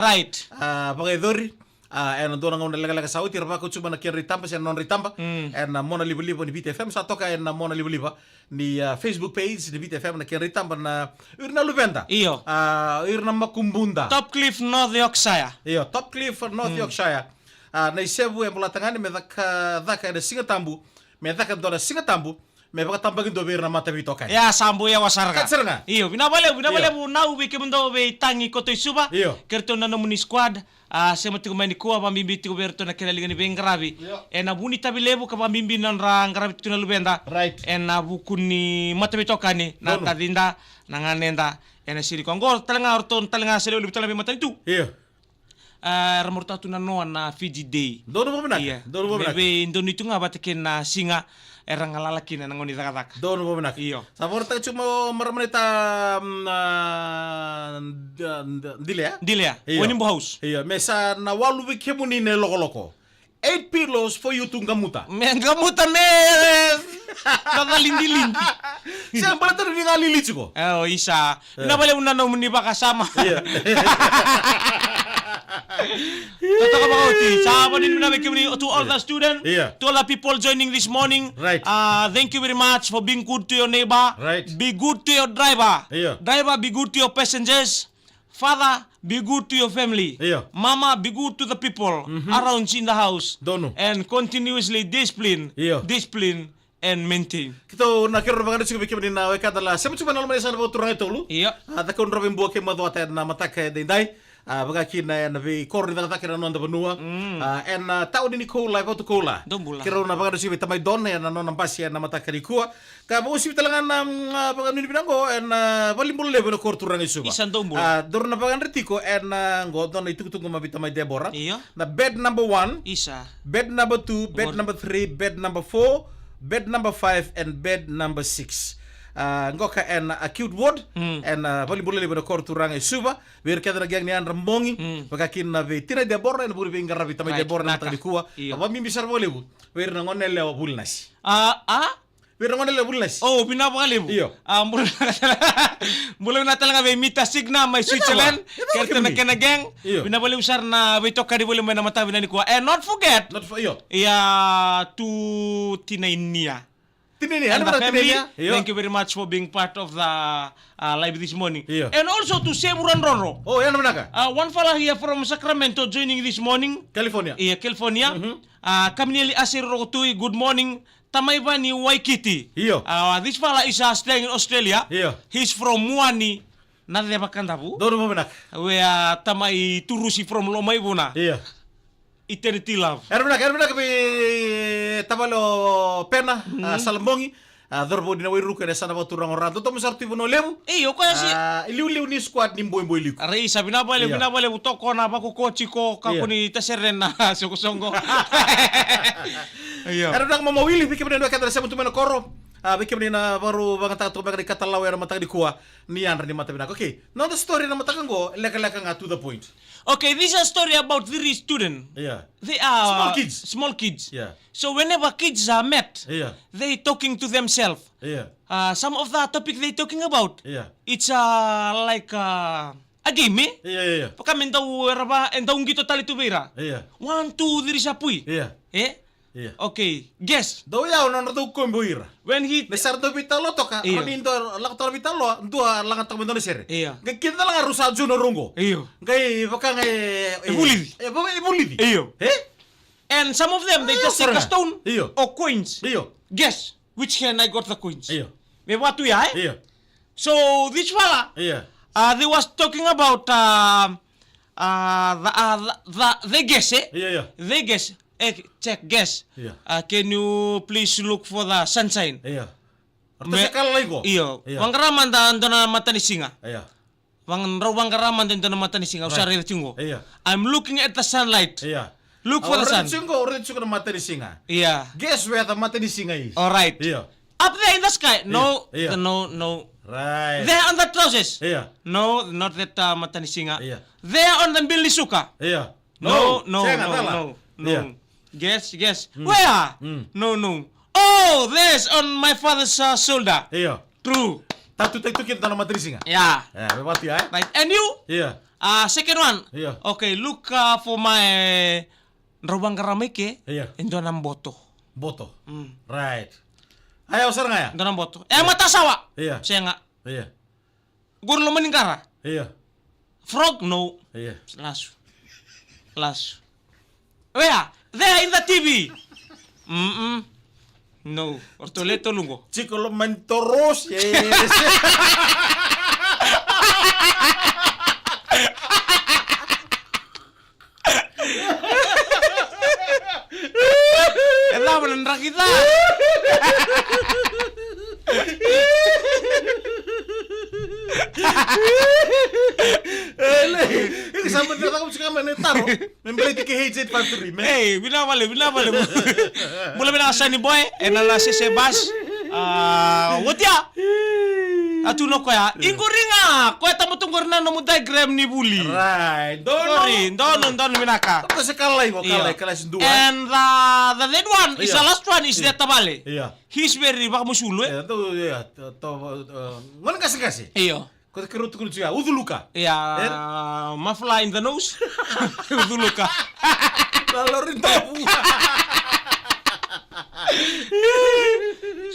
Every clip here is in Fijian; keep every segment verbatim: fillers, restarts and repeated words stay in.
Right. A, vakayacori. A, ena dua na gauna lekaleka sa oti, era vakau tsuba na kedra itaba se na nodra itaba. Mm. Ena mona livaliva ni Viti F M, sa toka ena mona livaliva ni, a, Facebook page ni Viti F M na kedra itaba na ira na luveda. Io. A, ira na makubuda. Topcliffe, North Yorkshire. Io, Topcliffe, North Yorkshire. A, na isevu e Bolatagane me caka, caka ena Siga Tabu, me caka dua na Siga Tabu, me vakatabakidua vei ira na mataveitokani. Ia, sa boi yawa sara ga. Ka sara ga. Io, vinaka vakalevu, vinaka vakalevu Nau vei kemudou vei Tagi Kotoisuva. Io. Kei ratou na nomuni squad, a, sema tiko mai nikua, vakabibi tiko vei iratou na kena liga ni veiqaravi. Io. Ena vu ni itavi levu ka vakabibi na nodra qaravi tiko na luveda. Right. Ena vuku ni mataveitokani, na tacida, na ganeda, ena siga nikua. Oqo tale ga o ratou tale ga se levulevu tale ga veimatanitu. Io. A, era marautaka tu na noa na Fiji Day. Donu vakavinaka. Ia. Donu vakavinaka. Me vei donu tu ga vata kei na siga era galala kina na gauna ni cakacaka. Donu vakavinaka. Io. Sa vakarautaka tiko mai o marama naita, mm, a, D-, D-, Dilea? Dilea. Io. O Nibu House. Io. Me sa na walu vei kemuni na ilokoloko. Eight pillows for you to gamuta. Me gamuta me na calidilidi. Se baleta ni ga lili tiko. E, o isa. Vinaka vakalevu na nomuni vakasama. Io. Totoka vakaoti. Sa vanini vinaka vei kemuni, to all the student, io, to all the people joining this morning. Right. Uh, thank you very much for being good to your neighbor. Right. Be good to your driver. Io. Driver, be good to your passengers. Father, be good to your family. Io. Mama, be good to the people around in the house. Donu. And continuously discipline, io, discipline, and maintain. Keitou na kerea na vakadreti tiko vei kemuni na wekada, la sema tiko mai na loma ni yasana vakaturaga e tolu. Io. A, Cakaudrove, Bua kei Macuata ena mataka edaidai. A, vaka kina ena veikoro ni cakacaka ena noda vanua. Mm. A, ena, a, tauni ni Koula, e Vatukoula. Dou bula. Keirau na vakadreti tiko vei tamai Don ena nona basi ena mataka nikua. Ka vakauasivi tale ga na, mm, a, vakanuinui vinaka oqo ena, a, valenibula levu ena koro turaga i Suva. Isa, dou bula. A, daru na vakadreti tiko ena, a, qo dua na itukutuku mai vei tamai Debora. Io. Na bed number one. Isa. Bed number two, bed number three, bed number four, bed number five, and bed number six. A, qoka ena acute ward, mm, ena, a, valenibula levu ena koro turaga i Suva. Vei ira kece na gang ni yadra bogi, mm, vaka kina vei tinai Debora ena vuku ni veiqaravi tamai, right, Debora ena mataka nikua. Io. A, vakabibi sara vakalevu vei ira na gone yalewa Vulinasi. A, a? Vei ira na gone yalewa Vulinasi. O, vinaka vakalevu. Io. A, bula, bula vinaka tale ga vei Mita Signa mai Switzerland. Vinaka. Vinaka. Kei ratou na kena gang. Io. Vinaka vakalevu sara na veitokani voli mai na mataka vinaka nikua. And not forget. Not for, io. Ia, to tinai Nia. Tinai Nia, and the family, tinai Nia. Io. Thank you very much for being part of the, uh, live this morning. Io. And also to Sevura Drodro. O, ia na vinaka. Uh, one fella here from Sacramento joining this morning. California. Ia, California. Mhm. Uh, Kaminieli Asiri Rokotui, good morning. Tamai Vani Waikiti. Io. Uh, this fella is, uh, staying in Australia. Io. He's from Muani, Naceva, Kadavu. Donu vakavinaka. Where, uh, Tamai Turusi from Lomaivuna. Io. Eternity love. Era vinaka, era vinaka vei tavale o Pena, mm, a, Salabogi, a, cauravou ni Nawairuku ena yasana vakaturaga o Ratu. Dodonu sara tu i Vanua Levu. Ei, o koya si. A, iliuliu ni squad ni Boiboiliku. Ra isa, vinaka vakalevu, io, vinaka vakalevu, tokona, vakoko tiko, kakua ni tasere na soqosoqo. Io. Era vinaka mama Wili, vei kemuni na wekada na sema tu mai na koro. A, vei kemuni na vakarau vakayagataka toka beka na ikatalau ena mataka nikua, ni yadra ni matavinaka. Okay, noda story ena mataka qo, lekaleka ga to the point. Okay, this is a story about three student. Yeah. They are small kids. Small kids. Yeah. So whenever kids are met, yeah, they talking to themselves. Yeah. Uh, some of the topic they talking about, yeah, it's, uh, like, uh, a game, eh? Yeah, yeah, yeah. Vaka me dau era va, e dau qito tale tu vei ira. Yeah. One, two, three, sa pui. Yeah. Eh? Io. Okay, guess. Dou yau na nodratou kobe o ira. When he, me sa ra dau veitalanoa toka, io, rawa ni dua lako toka na veitalanoa, dua lagataka mai dua na sere. Io. Qai kida tale ga rau sa jona rau qo. Io. Qai vaka ga e, e vulici. E, e vulici. Io. E? And some of them, they, io, just take a stone, io, or coins. Io. Guess which hand I got the coins. Io. Me vaka tu ya, eh? Io. So this fella, io, uh, they was talking about, uh, uh, the, uh, the, the, the guess, eh? Io, io. They guess. Eh, check, guess. Io. Uh, can you please look for the sunshine? Io. Me, ratou se ka lalai qo. Io. Io. Vaqara mada e dua na matanisiga. Io. Vaqara, rau vaqara mada e dua na matanisiga. Right. Au sa raica tiko qo. Io. I'm looking at the sunlight. Io. Look for the sun. Au raica tiko qo, au raica tiko na matanisiga. Io. Guess where the matanisiga is. All right. Io. Up there in the sky. No, io, io, the, no, no. Right. There on the trousers. Io. No, not that, uh, matanisiga. Io. There on the bilisuka. Io. No, no, no, no, no. Sega, cala. Io. Guess, guess. Mm. Where? Mm. No, no. Oh, there's on my father's, uh, shoulder. Io. True. Tatutaki tu kina e dua na matanisiga. Yeah. E, me vaka tu ya, eh? Right. And you? Io. Ah, second one. Io. Okay, look, ah, for my, drau vaqara mai ke. Io. E dua na boto. Boto. Mm. Right. Aya, o sara ga ya. Dua na boto. E matasawa. Io. Sega. Io. Qori loma ni qara. Io. Frog, no. Io. Lasu. Lasu. Where? There in the T V. Mm-mm. No. O ratou le tolu qo. Tiko loma ni torosi. E cava na draki ca? E, le, e, sa mani caka musu kama na taro. Me baleti ke H eight five three, me. Ei, vinaka vale, vinaka vale. Bula vinaka Sunny Boy, ena la sese bas. Ah, watia? A tu na koya. I qori ga, koya tamo tu qori na nomu diagram ni vuli. Right. Dono. Sorry, dono, dono vinaka. Ko se kalai, ko kalai, kalai si dua. And the, the third one is the last one is the tavale. Io. He's very vakamusulu, eh? Io, to, io, to, to, eh, gone qaseqase. Io. Ko te kero tukuna tu ya, uculuka. Ia, mafla in the nose. Uculuka. Na lori dovu.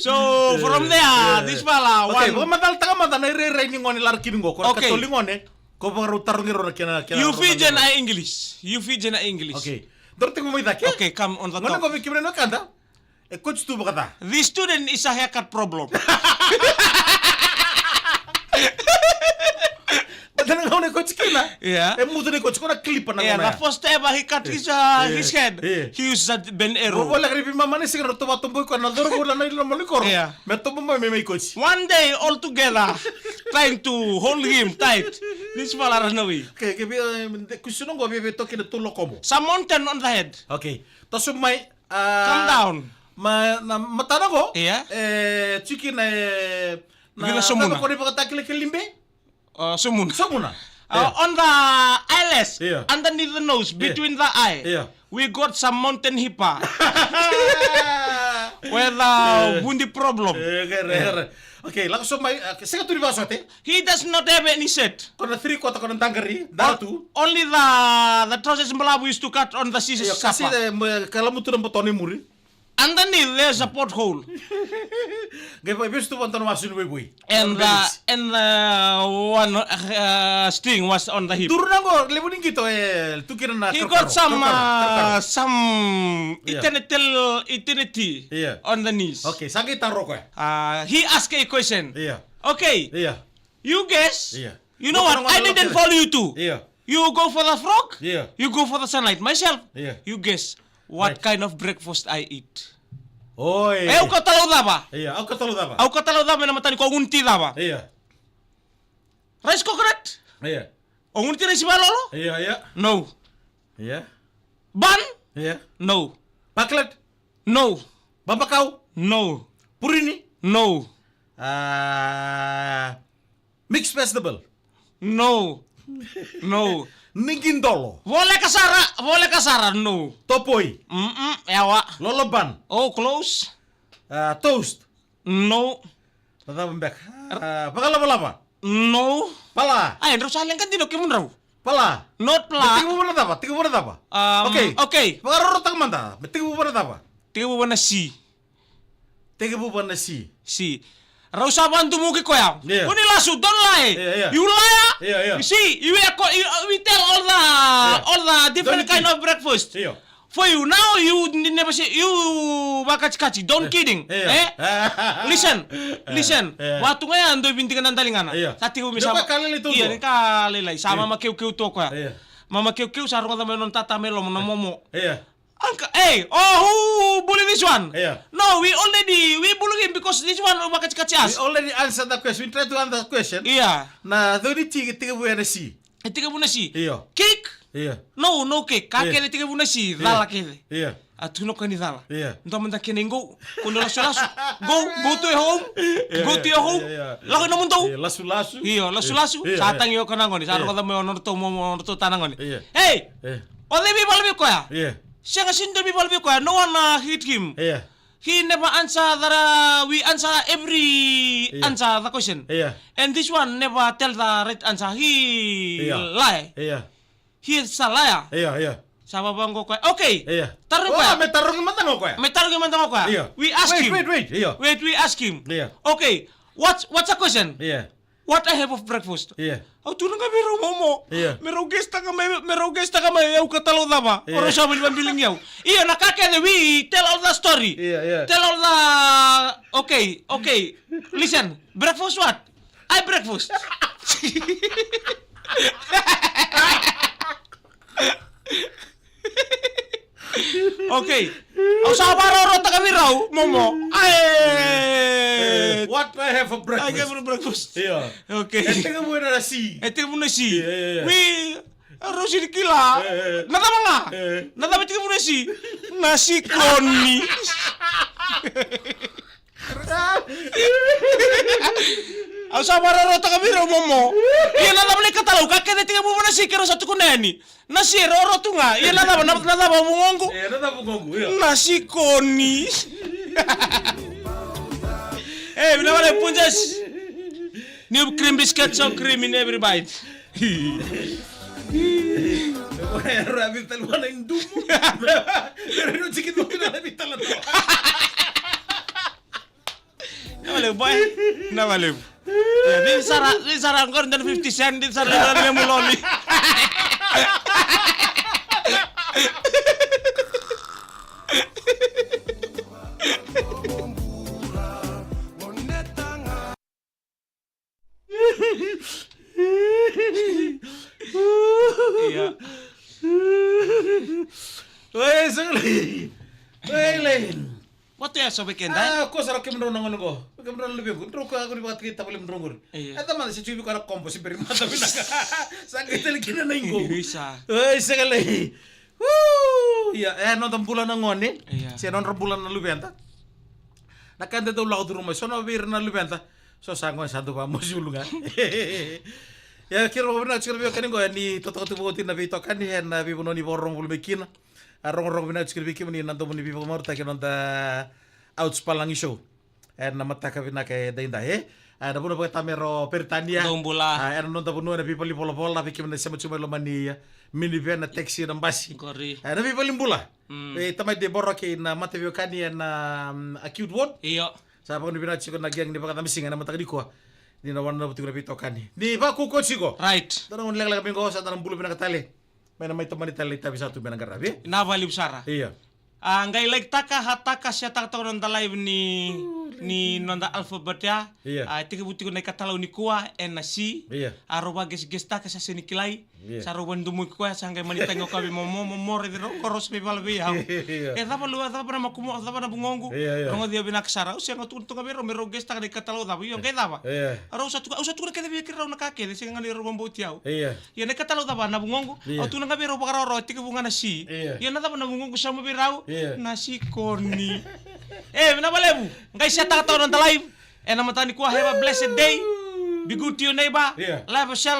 So, from there, this fella, okay, one vakamacalataka mada na irairai ni gone lara kini qo. Ko na katoli gone, ko vakarau tarogi rau na kena, kena You Fijian, I English. You Fijian, I English. Okay. Doro tekivu mai cake. Okay, come on the top. Gone qo vei kemuni na wekada. E koci tu vakaca. This student is a haircut problem. But then gauna e koci kina. Yeah. E mucu na i koci, ko na clipper na gauna ya. The first ever he cut his, uh, his head, he used a bend arrow. Voleka ni veimama ni siga na ratou vakatobo i koya na cauravou na iloma ni koro. Yeah. Me tobo mai me mai koci. One day all together, trying to hold him tight. This fella ran away. Okay, okay, vei, eh, kusuna qo vei, vei toki na tolo kobo. Some mountain on the head. Okay. Toso mai. Ah, come down. Ma, na matana qo? Ia. E, tiko kina e, na, vila somuna. Ko ni vakatakilakila ni be? Ah, somuna. Somuna. Ah, on the eyelash, underneath the nose, between the eye, we got some mountain hipa. With a vudi problem. E, kere, kere. Okay, lako so mai, ah, sega tu ni vakasote. He does not have any shirt. Ko na three quarter, ko na daqari, dara tu. Only the, the trousers balavu used to cut on the scissors. Io, kasi supper. E, me, ka lamutu na botona i muri. Underneath there's a pothole. Qai vakavesutu vata na wasu ni voivoi. And, uh, and, uh, one, uh, string was on the hip. Duru na qo, levu ni qito e tu kina na karokaro. He got some, karokaro, karokaro, uh, some eternity, eternity on the knees. Okay, sa qai taro koya. Uh, he asked a question. Io. Okay. Io. You guess? Io. You know what? I didn't follow you too. Io. You go for the frog? Io. You go for the sunlight? Myself? Io. You guess what kind of breakfast I eat? Oi. E, au kauta lau cava? Io, au kauta lau cava? Au kauta lau cava ena matani, ko gunu ti cava? Io. Rice coconut? Io. O gunu ti rice vakalolo? Io, io. No. Io. Bun? Io. No. Chocolate? No. Babakau? No. Purini? No. Ah, mixed vegetable? No. No. Niqidolo? Voleka sara, voleka sara, no. Topoi? Mm-mm, yawa. Lolo bun? Oh, close. Ah, toast? No. Na cava beka? Ah, vakalavalava? No. Pala? Ai, drau sa leqa dina o kemudrau. Pala? Not pala. Me tekivu vua na cava? Tekivu vua na cava? Um, okay. Okay. Vakarorotaka mada. Me tekivu vua na cava? Tekivu vua na C. Tekivu vua na C. C. Rau sa vakadumuki koya. Yeah. Ko ni lasu, don't lie. Yeah, yeah. You liar. Yeah, yeah. You see, you were co-, you, uh, we tell all the, yeah, all the different kind of breakfast. Yeah. For you, now you n-, never say, you vakatikatika, don't kidding. Yeah. Eh? Listen, listen. Yeah. Vatu ga ya, dou vidika na daligana. Yeah. Sa tekivu me sa, ka lailai tu. Ia, ni ka lailai. Sa mama keukeu tu koya. Yeah. Mama keukeu, sa rogoca mai nona tata mai loma na momo. Yeah. Uncle, hey, oh, who bully this one? Yeah. No, we already, we bully him because this one vakatikatika us. We already answered the question. We tried to answer the question. Yeah. Na cau ni tiki, tekivu ena C. E tekivu na C. Io. Cake? Io. No, no cake. Ka kece tekivu na C, cala kece. Io. A tu na ka ni cala. Io. Dua mada kena i qou. Ko ni lasulasu. Go, go to your home. Io, go to your home. Io, io. Lako i nomudou. Io, lasulasu. Io, lasulasu. Io, io. Sa tagi o ka na gone. Sa rogoca mai o nodratou momo, o nodratou tata na gone. Io. Hey! Io. O cei veivala vei koya? Io. Sega, sega ni dua veivala vei koya. No one, uh, hit him. Io. He never answer the, uh, we answer every Yeah. answer the question. Yeah. And this one never tell the right answer. He Yeah. lie. Yeah. He is a liar. Yeah, yeah. Sa vavaqo koya. Okay. Yeah. Tarogi Oh, koya. me tarogi mada ga o koya. Me tarogi mada ga o koya. Yeah. We ask Wait, him. wait, wait. Yeah. Wait, we ask him. Yeah. Okay. What's, what's a question? Yeah. What I have of breakfast? Yeah. Au tukuna ga vei rau, Momo. Yeah. Me rau guess taka mai, me rau guess taka mai au ka talaucava. Yeah. O rau sa vili vabiligi au. Io, na ka kece, we tell all the story. Yeah, yeah. Tell all the, okay, okay. Listen, breakfast what? I breakfast. Okay. Au sa vakarorotaka vei rau, Momo. Ae. What I have for I breakfast? Have for breakfast. Yeah. Okay. E tekivu na si. E tekivu na si. Yeah, yeah, yeah. We, rau sini kila. Eh, eh. Na cava ga? Eh. Na cava e tekivu na si? Na sikoni. Au sa vakarorotaka vei rau, Momo. Ia na cava na ikatalau, ka kece e tekivu na si, keirau sa tukuna yani. Na si e roro tu ga. Ia na cava, na, na cava vugoqu? E, na cava vugoqu, ia. Na sikoni. Hey, vinaka vakalevu Punjas. New cream biscuit, so creamy in every bite. Era vei tale vua na idumu. Era no tiki no kina na vei tale toa. Na vale boy. Na vale. Ya, di sara, di sara ngor dan fifty cent, di sara dan muloli. Ia. Oi, sega lei. Oi, lei. Vatu ya so vei keda. Ah, ko sara kemudrau na gone qo. Kemudrau na luvequ. Drau ka ko ni vakatikitaka valemudrau qori. Ia. E tamata se tui vei koya na kobo se beri mata vinaka. Sa qai tale kina na iqo. Isa. Oi, sega lei. Uu, ia, e noda bula na gone. Ia. Se nodra bula na luveda. Na ka da dau lako curu mai, so na vei ira na luveda. So sa gone sa dau vamosi ulu ga. Ia, keirau vakavinavinaka tiko na veiwekani qo, ni totoka tu vakaoti na veitokani ena veivanua ni vakarorogo voli mai kina. A rogorogo vinaka tiko vei kemuni na domo ni veivakamarautaki ena noda Outs Palagi Show. Ena mataka vinaka edaidai, e? A, ena vanua vakaitamera o Peritania. Dou bula. A, ena noda vanua ena veivale ni volavola, vei kemuni na sema tiko mai loma ni, a, minivan, na taxi, na basi. Qori. A, ena veivale ni bula. Mm. E, tamai de boro kei na mataveiwekani ena, mm, acute ward. Io. Sa vakanuinui vinaka tiko na gang ni vakacamasiga ena mataka nikua. Ni na wananavu tiko na veitokani. Ni vakaukauwa tiko. Right. Dua na gauna lekaleka mai qo, sa da na bula vinaka tale. Mai na mai tomani tale na itavi sa tu me na qaravi. Vinaka vakalevu sara. Ia. A, qai like taka, heart taka, share taka toka na noda live ni, ni noda alphabet ya. Ia. A, tekivu tiko na ikatalau nikua, ena C. Ia. A, rau vaquesquestaka sa sega ni kilai. Ia. Sa rau vadomoki koya, sa qai mani tagi o koya vei Momo, Momo raici rau, ko rau sa mai vala vei au. Ia. E cava lu, cava na makumu, cava na vugoqu. Ia, ia. Rogoci au vinaka sara, au sega tukuna toka vei rau, me rau guesstaka na ikatalau cava, io, qai cava. Ia. A rau sa tukuna, au sa tukuna kece vei rau na ka kece, sega ga ni rau vakabauti au. Ia. Ia na ikatalau cava na vugoqu. Ia. Au tukuna ga vei rau vakaroro, tekivu ga na C. Ia. Ia na cava na vugoqu, sauma vei rau. Ia. Na sikoni. E, vinaka vakalevu. Qai share taka toka na noda live. Ena mataka nikua, have a blessed day. Be good to your neighbor. Ia. Love yourself.